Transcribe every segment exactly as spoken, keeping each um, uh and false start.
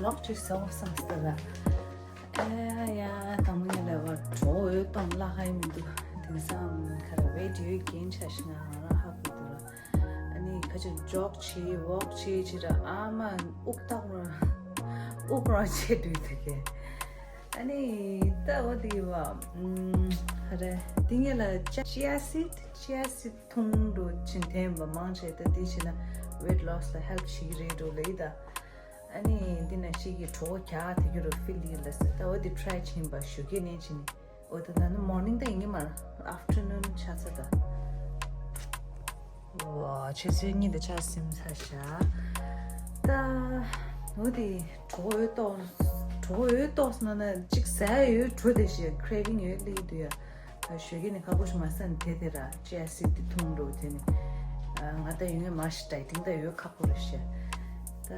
ཨོག་ཅིག་ཟ་བ་བསམ་སྟེ་ལ། ཨེ་ཡ། དང་པོ་ཉིད་ལ་བ་གྲོགས་འོད་གཏོང་བརླག་ཧ་ཡི་མི་འདུག་དེང་སང་ཁ་ར་བེད་ཡོད་རྒན་ཆ་ཞིག་ང་རང་ཧ་གོ་འདུག་ར། ཨ་ནི་ཁ་ཅིག་འཇོག་བྱེད་ཝོག་བྱེད་ཅི་ར། ཨ་མ་དབུགས་བཏང་ར་དབུགས་རང་ཆད་འགྲོ་འདུག་གས། ཨ་ནི་ད་འོ་དེ་བ་ཨུམ་ཧ་རེ་དེ་ངེད་ལ་ཅི་ཡ་སིད་ཅི་ཡ་སིད་འཐུང་འགྲོ་ཕྱིན་ཐེན་པ་མང་ཆེ་ད་དེ་བྱས་ན་weight loss་ལ་help་བྱེད་ཀྱི་རེད་འགྲོ་ལེ་ད། ཨ་ནི་འདི་ན་ཞིག་གི་གྲོགས་རྒྱག་དེ་གི་རུ་ཕིལ་ཡིན་ལ་ཟེར་ད་འོ་དེ་try་བྱིན་པ་ཞུ་གི་ནས་བྱིན། འོ་ད་ད་ནི་morning་ད་ཡིན་གི་མ་ར་afternoon་ཆ་ཚ་ད། ཝ་ཆེ་ཚོད་གཉིད་ད་ཆ་སིམ་ཚ་ཤ། ད་འོ་དེ་གྲོགས་འོད་ཏོག་གྲོགས་འོད་ཏོག་ན་ན་ཅིག་ཟ་ཡོད་གྲོ་དེ་ཞེ་craving་ཡོད་ལི་དུ་ཡ། ཞོད་གི་ནི་ཁག་པོ་ཞིག་མ་ཟ་ནི་དེ་དེ་ར་ཅི་ཡ་སི་དེ་འཐུང་འགྲོ་དེ་ནི། ང་ད་ཡོད་ངེས་མ་ཤི་dieting་ད་ཡོད་ཁག་པོ་རེད་ཤེ། ད་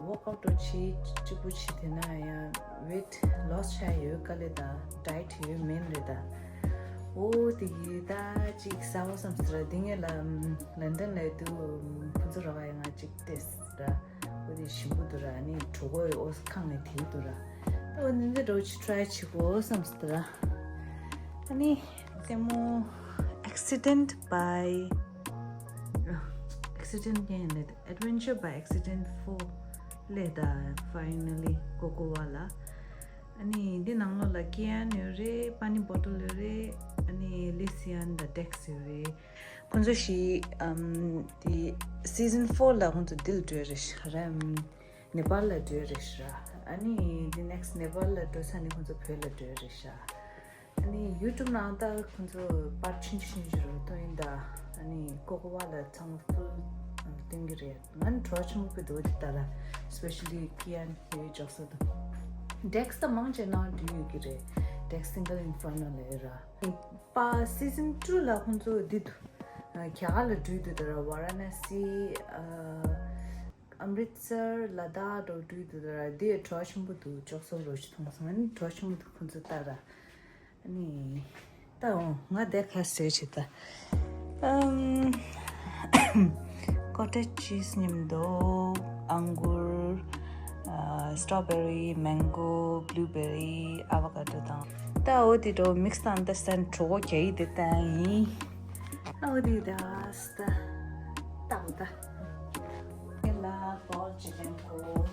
ཡ་workout་འགྲོ་ཆི་གཅིག་པུ་ཆི་དེ་ན་ཡ་weight loss་བྱ་ཡོད་ག་ལེ་ད་diet་ཡོད་མིན་རེད་ད། འོ་དེ་གི་ད་ཅིག་ཟ་བ་བསམ་ཟེར་ར་དེ་ངེད་ལ་London་ལ་དུ་ཁོ་ཚོ་ར་བ་ཡ་ང་ཅིག་ཏེས་ར། འོ་དེ་ཞིམ་པོ་འདུག་ར་ཨ་ནི་གྲོ་གོ་ཡི་འོ་ཁང་ནས་དེ་འདུག་ར། ད་འོ་ནི་འདི་འགྲོ་ཆི་try་བྱེད་གོ་བསམ་སྟེ་ར། ཨ་ནི་ལྟད་མོ་accident by accident་ཀྱི་ཡིན་ལེ་adventure by accident four་ལེ་ད། Finally་ཀོ་ཀོ་བ་ལ། ཨ་ནི་འདི་ནང་ལོགས་ལ་Kian་ཡོད་རེད། Pani Bottle་ཡོད་རེད། ཨ་ནི་Lisian་དང་Dex་ཡོད་རེད། ཁོང་ཚོ་ཞིག་ཨམ་དེ་season four་ལ་ཁོང་ཚོ་འདི་ལ་འགྲོ་ཡ་རེད་ཤག་ར། ཨམ་ནེ་པཱལ་ལ་འགྲོ་ཡ་རེད་ཤག་ར། ཨ་ནི་དེ་next་ནེ་པཱལ་ལ་འགྲོ་ཚར་ནས་ཁོང་ཚོ་བོད་ལ་འགྲོ་ཡ་རེད་ཤག་ཨ་ནི་YouTube་ནང་ད་ཁོང་ཚོ་པར་ཆུང་ཆུང་ཆུང་ཆུང་རུ་སྟོན་ཡིན་ད། ཨ་ནི་ཀོ་ཀོ་བ་ལ་ཚང་མ་full་སྟོན་གི་རེད། ང་ནི་བྲོ་བ་ཆེན་པོ་ཕེ་འདུག་འདི་ལྟ་ལ་especially་ཀི་ཡན་ཡོད་འཇོག་ས་དང་Dex་ད་མང་ཆེ་ནང་འགྲུལ་ཡོད་གི་རེད། Dex་Single Inferno་ལ་ཡོད་ར། པ་season two་ལ་ཁོང་ཚོ་འདི་དུ་རྒྱ་གར་ལ་འགྲུལ་འདུག་ད་ར་ཝ་ར་ན་སི་ཨ་ཨམ་རིད་སར་ལ་དྭགས་འགྲོ་འགྲུལ་འདུག་ད་ར་འདི་བྲོ་བ་ཆེན་པོ་འདུག་ཅོག་སོ་རོ་ཞིག་མཐོང་སོང་ཨ་ནི་བྲོ་བ་ཆེན་པོ་འདུག་ཁོང་ཚོ་ལྟ་ར། ཨ་ནི་ད་འོ་ང་དེ་ཁ་ཟས་བྱེད་ད། ཨམ་cottage cheese་མཉམ་དུ་ཨང་གུར། strawberry, mango, blueberry, avocado་དང་། ད་འོ་དེ་འགྲོ་mix་དང་ད་སན་གྲོ་གོ་གྱ་ཡི་དེ་ད་ཡིན། ཨ་འོ་དེ་ད་སྟ་ད་འོ་ད་ལ་ball་ཅི་ལེན་གོ།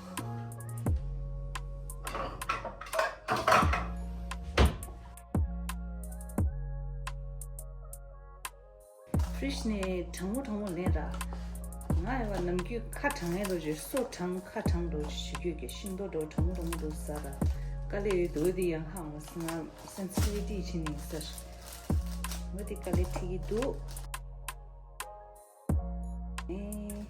Fridge་ནས་གྲང་མོ་གྲང་མོ་ལེན་ར། ང་ཡི་བ་ནམ་རྒྱུན་ཁ་གྲང་ངེ་རོ་ཅེ་སོ་གྲང་ཁ་གྲང་རོ་ཅེ་ཞུ་རྒྱུ་གི་ཤིང་ཏོག་འགྲོ་གྲང་མོ་གྲང་མོ་འགྲོ་ཟ་ར། དཀའ་ལས་ཡོད་དུ་དེ་ཡང་ཧ་ང་ང་sensitivity་ཕྱིན་ནས་ཟེར། ངོ་དེ་དཀའ་ལས་ཁྲིད་ཀྱི་འདུག་ཨེ།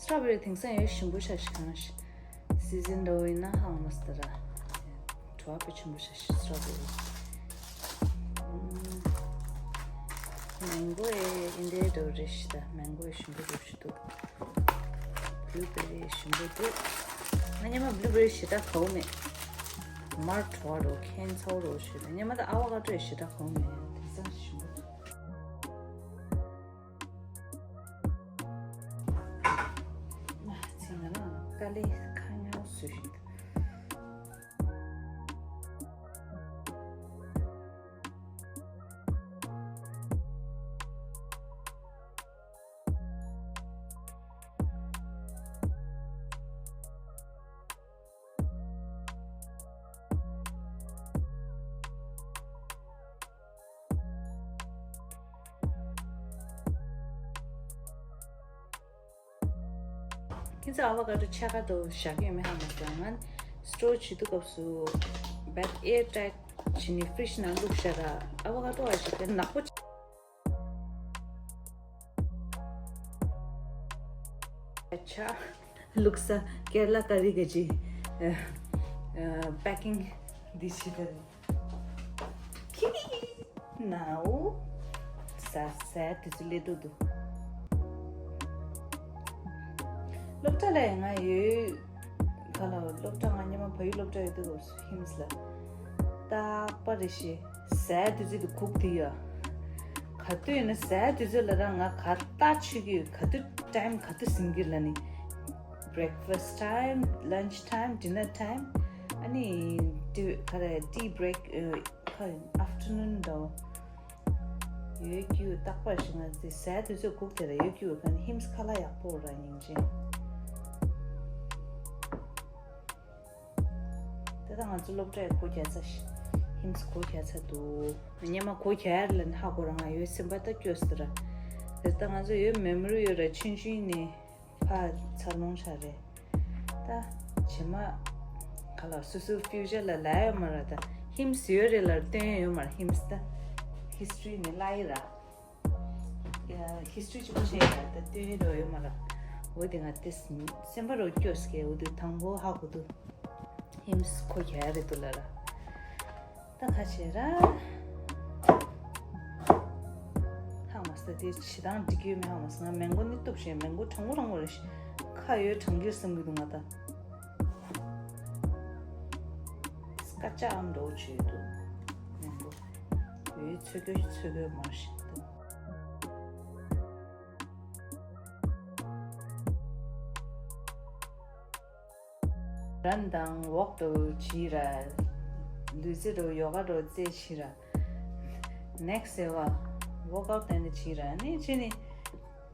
strawberry་དེང་སང་ཡོད་ཞིམ་པོ་ཤ་ཞིག་གང་ཞིག season་འདྲ་བོ་ཡིན་ན་ཧང་མ་སྟ་ར། བྲོ་བ་ཆེན་པོ་ཤ་ཞིག strawberry། mango་ཨེ་ཨིན་དེ་འདྲ་བོ་རེ་ཞིག་ད་mango་ཨེ་ཞིམ་པོ་རེ་ཞིག་འདུག blueberry་ཞིམ་པོ་འདུག་ང་ཉི་མ་blueberry་ཞེ་དྲག་གའུ་མེད། མར་བྲོ་བ་རོ་ཁན་ཚའོ་རོ་ཞེ་དྲག་ཉི་མ་ད་avocado་ཞེ་དྲག་གའུ་མེད་དེང་སང་ཞིམ་པོ་འདུག་ཚིག་ང་རང་དཀའ་ལས་ཁ་ཉོ་བཟོས་ཤིང་། ཁྱེད་ཚོ་avocado་ཆ་ག་དུ་བཞག་ཡོད་མེད་ཧ་མ་གོ་ང་store་བྱེད་དུས་སྐབས་སུ་bag air tight་བྱས་ནས་fridge་ནང་བླུགས་བཞག་ར་avocado་ཨ་ཞིག་དེ་ནག་པོ་ཆ་བླུགས་ས་ཀེ་ར་ལ་ཀ་རི་ག་ཅི་packing་འདི་བྱེད་དེ། ཁྱི་ནའོ། ཟ་ཟ་དུས་ཚོད་སླེབས་འདུག་འདུག་སློབ་གྲྭ་ལ་ང་ཡོད། ག་ལ་སློབ་གྲྭ་ང་ཉི་མ་བལ་ཡུལ་སློབ་གྲྭ་ཡོད་དུས་སྐབས་སུ་ཧིམ་སི་ལ་རྟག་པ་རེ་ཞིག་ཟ་དུས་ཚོད་དུ་ཁུག་དེ་ཡོད། ག་དུས་ཡིན་ན་ཟ་དུས་ཚོད་ལ་རང་ང་ག་རྟག་ཆུ་གི་ག་དུས་time་ག་དུས་ཟིན་གི་ལ་ནི་ breakfast time, lunch time, dinner time, ཨ་ནི་ཏི་ག་རེ་tea break, ཨ་afternoon དོ། ཡོད་རྒྱུ་རྟག་པར་ཞིག་ང་ཚོའི་ཟས་དུས་ཚོད་སྒུག་དེ་ལ་ཡོད་རྒྱུ་ག་ནི་ཧིམ་སི་ཁ་ལག་ཡག་པོ་ར་སྙིང་རྗེ། དེ་ད་ང་ཚོ་སློབ་གྲྭའི་སྒོ་རྒྱག་ཚར་ཤག་ཧིམ་སི་སྒོ་རྒྱག་ཚར་འདུག་སྔོན་མ་སྒོ་རྒྱག་ཡར་ལ་ཧ་གོ་རང་ང་ཡོད་སེམས་པ་ད་སྐྱོ་སི་ར། དེ་ད་ང་ཚོ་ཡོད་མེ་མོ་རི་ཡོད་ར་ཆུང་ཆུང་ནས་ཕ་ཚར་ལོང་ཆ་རེད། ད་བྱེ་མ་ག་ལ་སོ་སོའི་ཕིའུ་ཅར་ལ་ལ་ཡོད་མ་ར། ད་ཧིམ་སི་ཡོད་རེད་ལ་སྟོན་ཡོད་མ་ར། ཧིམ་སི་ད་ཧིས་ཊོ་རི་ནས་ལ་ཡི་ར། ཧིས་ཊོ་རི་གཅིག་པོ་བཤད་ཡ་ད་སྟོན་ཡ་འགྲོ་ཡོད་མ་ར། འོ་དེ་ང་དེ་སེམས་པ་རོ་སྐྱོ་སྐད་འོ་དེ་དང་པོ་ཧ་གོ་དུ་ཧིམ་སི་ཁོ་ག་རེད་དུ་ལ་ར། ད་ཁ་ཆེ་ར། ཧ་མ་སྟ་དེ་ཆི་དང་འགྲིག་ཡོད་མེད་ཧ་མ་སྟ་ང་མེང་གོ་ནི་གཏུབ་བྱས་མེང་གོ་གྲང་མོ་གྲང་མོ་རེད། ཁ་ཡོད་གྲང་གིར་བསམ་གི་འདུག་ང་ད། སྐད་ཆ་ཨམ་འགྲོ་བྱས་འདུག་མེང་གོ། ཡོད་ཚོད་གོ་ཚོད་གོ་མ་ཞིག་འདུག་རན་དང་ཝོག་ཏུ་བྱིས་ར། ལུས་རྩལ་རོ་ཡོ་ག་རོ་རྩེ་བྱིས་ར། ནེག་སི་ཟེར་བ་ཝོག་ཨའུ་ཊི་དེ་འདྲ་བྱིས་ར་ནི་ཅི་ནི།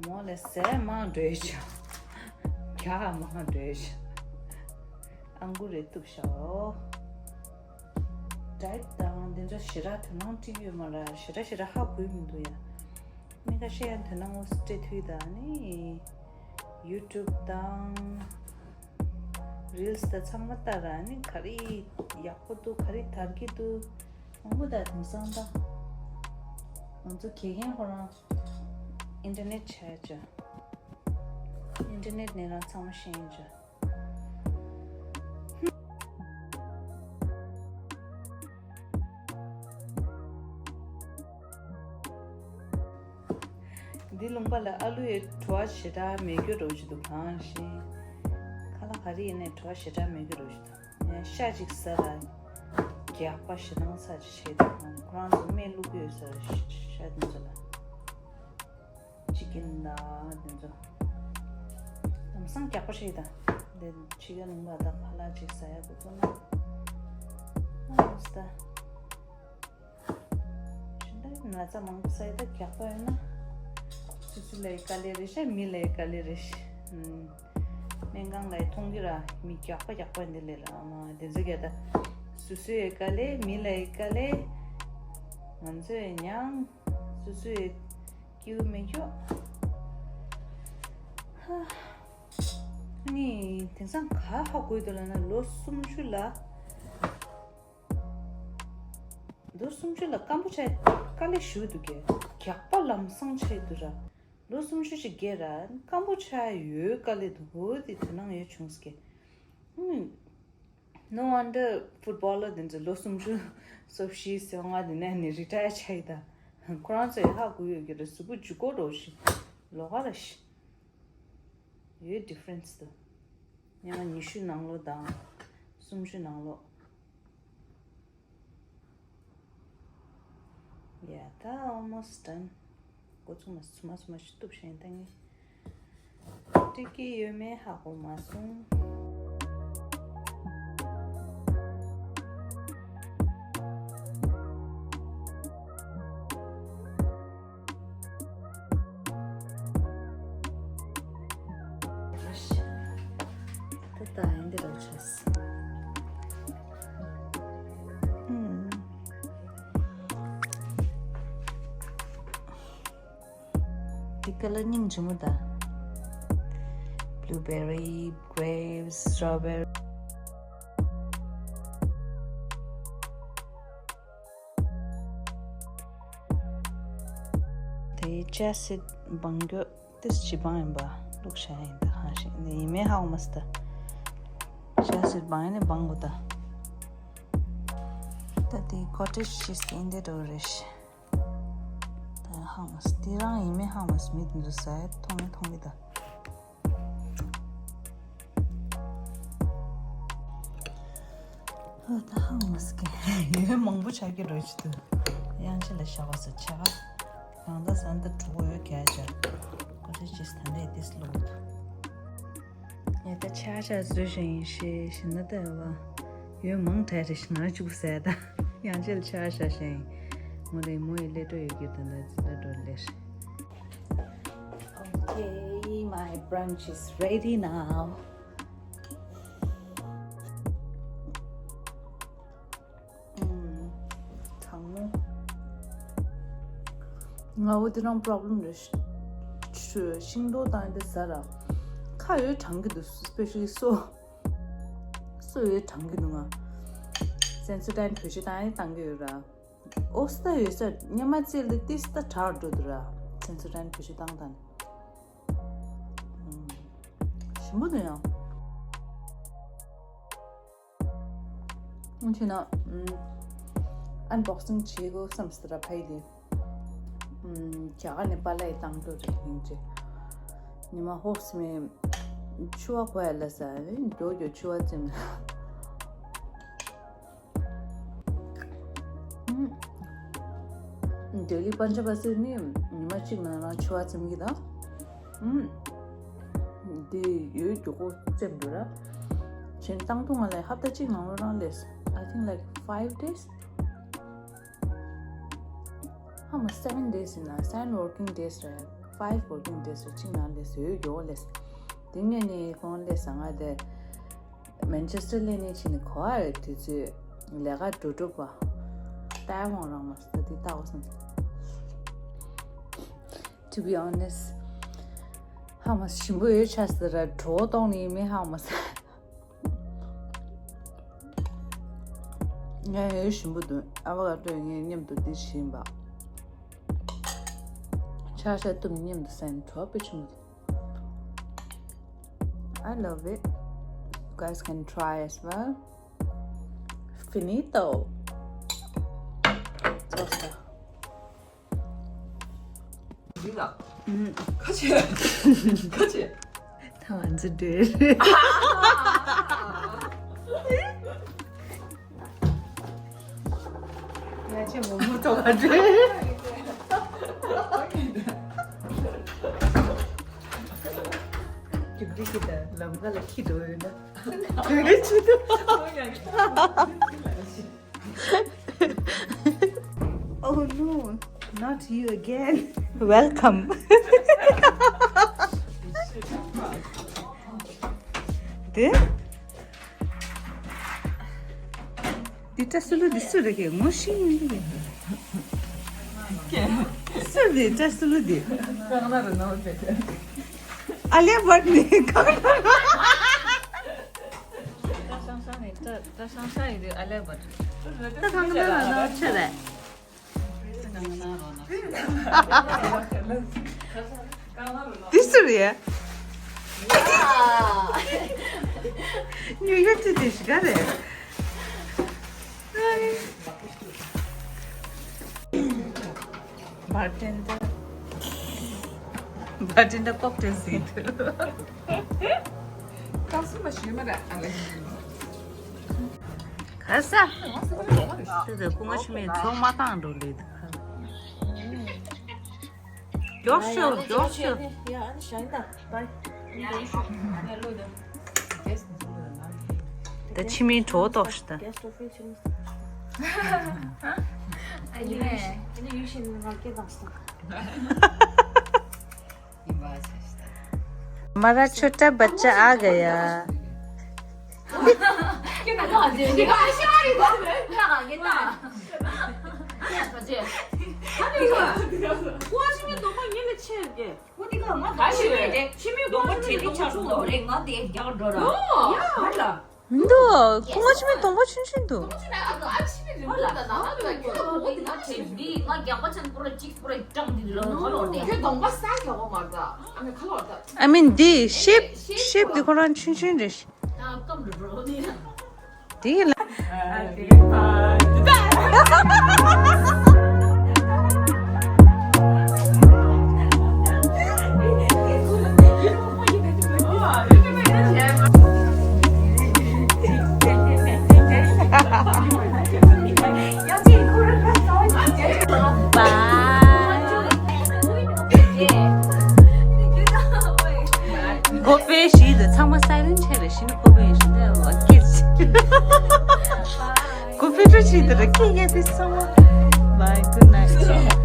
མོ་ལ་ཟས་མང་འགྲོས་བྱ། རྒྱགས་མང་འགྲོས་བྱ། ཨང་གུ་རེ་གཏུབ་ཤོག་ཌའེ་ཊི་དང་འདི་ཚོ་ཞེ་དྲག་དོ་སྣང་སྤྲད་ཡོད་མ་ར། ཞེ་དྲག་ཞེ་དྲག་ཧ་གོ་མི་འདུག་ཡ། མི་ཁ་ཤས་ཡང་དོ་སྣང་འོ་སྤྲད་ཐུབ་ད་ནི། ཡུ་ཊུབ་དང་རིལ་སི་དང་ཚང་མ་ལྟ་ར་ནི་ག་རེ་ཡག་པོ་འདུག་ག་རེ་དར་གྱི་འདུག་མང་པོ་ད་དེང་སང་ད་ང་ཚོ་དགེ་རྒན་ཁོ་རང་ཨིན་ཊར་ནེཊ་ཆ་ཡ་ཅོ། ཨིན་ཊར་ནེཊ་ནས་རང་ཚང་མ་ཤེས་ཡིན་ཅོ། འདི་ལུང་པ་ལ་ཨ་ལུ་ཡི་བྲོ་བ་ཞེ་དྲག་མེད་རྒྱུ་རོ་ཞིག་འདུག་གང་ཞིག་ཁ་ལག་ག་རེ་ཡིན་ནའི་བྲོ་བ་ཞེ་དྲག་མེད་རྒྱུ་རོ་ཞིག་འདུག་ངས་ཤ་གཅིག་ཟ་ར། རྒྱགས་པ་ཞེ་དྲག་ཚ་ཅིག་བྱས་འདུག་ཁོ་རང་ཚོ་སྨན་བླུགས་ཡོད་ཟེར་ཤ་འདི་ཚོ་ལ། ཅི་ཀིན་ད་འདི་ཚོ། ལམ་སང་རྒྱགས་པ་ཞིག་ད། འདི་ཕྱི་རྒྱལ་ལུང་པ་ད་ཕ་ལ་ཅིག་ཟ་ཡ་དགོས་ཚོད་ན། ཨ་ས་ད། ཕྱི་ཟླ་ན་ཚ་མང་པོ་ས་ཡི་ད་རྒྱགས་པ་ཡོད་ན། སུ་སུ་ལ་ཡི་དཀའ་ལས་རེད་ཤག་མི་ལ་ཡི་དཀའ་ལས་རེད་ཤག་སྨན་ཁང་ལ་ཡི་མཐོང་གི་ར་མི་རྒྱགས་པ་རྒྱགས་པ་འདི་ལས་ར་ཨ་མ་དེ་ཚོ་རྒྱག་ད། སུ་སུ་ཡི་དཀའ་ལས་མི་ལ་ཡི་དཀའ་ལས། ང་ཚོ་ཡི་མྱང་། སུ་སུ་ཡི་སྐྱིད་པོ་མེད་ཤོག་ཧ། ནི་དེང་སང་ག་ཧ་གོ་ཡི་འདུག་ལབ་ན་ལོ་སུམ་ཅུ་ལ། ལོ་སུམ་ཅུ་ལ་སྐམ་པོ་ཆགས་དཀའ་ལས་ཞུ་འདུག་གས། རྒྱགས་པ་ལམ་སང་ཆགས་ཡི་འདུག་ར། ལོ་སུམ་ཅུ་ཞིག་རྒས་ར་སྐམ་པོ་ཆགས་ཡོད་དཀའ་ལས་འདུག་འོ་དེ་དོ་སྣང་ཡོད་བྱུང་སྐད། No wonder footballer དེ་ཚོ་ལོ་སུམ་ཅུ་སོ་བཞི་སོ་ལྔ་དེ་ནས་ནི་རི་ཊ་ཡར་ཆགས་ཡི་ད། ཁོ་རང་ཚོ་ཡི་ཧ་གོ་ཡོད་ཀྱི་རེད་གཟུགས་པོ་ལྗིད་ཁོག་འགྲོ་ཞིག་ལོགས་ཀ་ར་ཞིག་ཡོད་ཌི་ཕ་རེན་སི་དུ། ཡང་ཉི་ཤུ་ནང་ལོགས་དང་། སུམ་ཅུ་ནང་ལོགས། Yeah, ད་almost done. འགོ་ཚུགས་མ་ཚུགས་མ་ཚུགས་མ་ཞིག་གཏུབ་བཞིན་བཏང་ངེ། སྤྲད་ཀྱི་ཡོད་མེད་ཧ་གོ་མ་སོང་། ད་ད་ཡིན་འདི་རོ་ཆས། ཨུམ། འདི་ཀ་ལར་སྙིང་རྗེ་མོ་ད། Blueberry, grapes, strawberry. དེ་ཅེ་སི་ཊི་བང་རྒྱུ་ཏིས་ཅི་བང་ཡིན་པ་ལུག་ཤ་ཡིན་ད་ཧང་ཤིང་ནི་ཡིན་མེད་ཧ་གོ་མ་སི་ད། ཅེ་སི་ཊི་བང་ཡིན་ནི་བང་གོ་ད། ད་དེ་ཀོ་ཊེཇ་ཅིས་ཡིན་དེ་འགྲོ་རེད་ཤི། ད་ཧང་མ་སི་དེ་རང་ཡིན་མེད་ཧང་མ་སི་མི་དེ་ཚོ་ཟ་ཡ་མཐོང་མི་མཐོང་མི་ད། ཨ་ད་ཧང་མ་སི་ཀེ་ཡོད་མང་པོ་ཆགས་ཀྱི་རོ་ཅི་དུ། དབྱངས་ཅན་ལ་བཞག་པ་ས་ཆགས། གང་ལྟར་ས་འདི་གྲོགས་ཡོད་ག་ཅག་ཀོ་ཊེཇ་ཅིས་ད་འདྲས་ཏིས་ལུག་དུ། ངས་ད་ཆ་ཤ་བཟོས་ཤིང་ཡིན་ཤེས་ཤིང་ན་ད་བ་ཡོད་མང་དྲགས་རེ་ཞིག་ང་གཅིག་པུ་ཟས་ད་ཡང་ཅིག་ཆ་ཤ་ཞིང་མོ་རེ་མོ་ཡི་ལས་འགྲོ་ཡོད་ཀྱི་ད་ད་ད་འགྲོ་ལེ། Okay, my brunch is ready now. ཨུམ། གྲང་མོ། ང་འོ་དེ་རང་པོ་རོབ་ལེམ་རེད། ཤིང་ཏོག་དང་དེ་ཟ་ར། ཁ་ཡོད་གྲང་གི་འདུག་སི་པེ་ཤལ་ལི་སོ། སོ་ཡོད་གྲང་གི་འདུག་ང་སེན་སོ་ཌའིན་བེད་སྤྱོད་བཏང་ཡས་བཏང་གི་ཡོད་ར། ཨོ་སི་ད་ཡོད་ས་ཉི་མ་རྩེ་ལི་ཏིས་ད་དྲག་འགྲོ་འདུག་ར། སེན་སོ་ཌའིན་བེད་སྤྱོད་བཏང་བཏང་། ཨུམ། ཞིམ་པོ་འདུག་ཡང་། ཨུ་ཆེ་ན། ཨུམ། ཨན་བོག་སིང་བྱེད་དགོས་བསམ་སྟེ་ར་ཕ་ཡི་དེ། ཨུམ། རྒྱ་གར་ནས་པཱ་ལགས་ཡི་བཏང་འགྲོ་རེད་ཡིན་ཅེ། ཉི་མ་ཧོག་སི་མེ། ཆུ་བ་གོ་ཡ་ལ་ས་མགྱོགས་མགྱོགས་ཆུ་བ་བཙེམ། ཨུམ། ལྡི་ལི་པན་ཇ་བ་སི་ནི་ཉི་མ་གཅིག་ནང་རང་ཆུ་བ་བཙེམ་གི་དང་། ཨུམ། དེ་ཡོད་མགྱོགས་པོ་བཙེམ་འགྲོ་ར། གཞན་བཏང་ཐུང་ང་ལས་ཧབ་ཏ་གཅིག་ནང་ལོ་རང་ལས། I think like five days. ཧ་མ་seven days ཡིན་ན་seven working days རེད། Five working days རེད། གཅིག་ནང་ལས་ཡོད་མགྱོགས་པོ་ལས། དེ་ངས་ནི་ཁོང་ལས་ཟ་ང་དེ། མན་ཆེ་སི་ཊར་ལས་ནས་ཕྱིན་ནས་གོ་བ་རེད། དུས་ཚོད་ལས་ཀ་འགྲོ་གྲུབ་པ། ལྟ་ཡ་མང་རང་མ་ཟད་དེ་ལྟ་བ་སོང་། To be honest, ཧ་མ་ཞིམ་པོ་ཡོད་ཆ་ཟེར་ར་གྲོ་གཏོང་ནས་མི་ཧ་མ་ཟ། ངས་ཡོད་ཞིམ་པོ་འདུག་ཨ་བ་ག་ཏོས་ངས་མཉམ་དུ་འདི་བྱིན་པ། ཆ་ཤ་གཏུབ་མཉམ་དུ་ཟན་གྲོ་པེ་ཆུང་། I love it. You guys can try as well. Finito. Tosta. ཁ་ཆེ། ཁ་ཆེ། ཐང་ཨན་ཙི་འདྲེ། ང་ཆེ་མོ་མོ་ཐོག་ཨ་འདྲེ། ཅིག་ཅིག་གི་ད་ལམ་ཁ་ལ་ཁྱི་འགྲོ་ཡོད་ན། དོན་གྱི་ཆེད་དུ། Oh no, not you again. Welcome. དེ། དེ་ཏྲ་སུ་ལུ་དེ་སུ་རེད་གི་ངོ་ཤེས་ཡིན་གི། སུ་དེ་ཏྲ་སུ་ལུ་དེ། གང་ན་རུ་ནོར་བྱེད་དེ། ཨ་ལེ་བར་ནི་གང་ན་རུ། ད་ཤང་ཤང་ཡི་ད་ད་ཤང་ཤང་ཡི་དེ་ཨ་ལེ་བར། ད་གང་ན་རུ་ནོར་ཆེ་རེད། དེ་སུ་རེད། ཉུ་ཡོ་ཊི་དེ་ཞིག་ག་རེད། Bartender. Bartender cocktail ཟིན་ཐུབ། ཁ་སུ་མ་ཞུས་མ་ར་ཨ་ལེ། ག་ས། དེ་དེ་སྐུ་ངོ་ཆུ་མེད་ཚོགས་མ་བཏང་འགྲོ་ལེ་དུ། མགྱོགས་ཤོག་མགྱོགས་ཤོག་ད་ཕྱི་མིའི་གྲོགས་ཏོག་ཤི་ད། हमारा छोटा बच्चा आ गया। འདུག་ཁོང་ཆུ་མི་དོང་པོ་ཆུང་ཆུང་འདུག I mean འདི་shape shape འདི་ཁོ་རང་ཆུང་ཆུང་རེད། དེ་ལ། Bye. Buffet ཞིག་ཏུ་ཚང་མ། སའི་ལེན་ཆེ་རེ་ཤི་ནི་ཁོ་བོ་ཡིན་ཤི་ནི་ལ་ཀིར་ཆི། ཁོ་ཕི་ཏྲ་ཆི་དེ་ར་ཀི་ཡེ་དེ་སོང་བ། Bye, good night.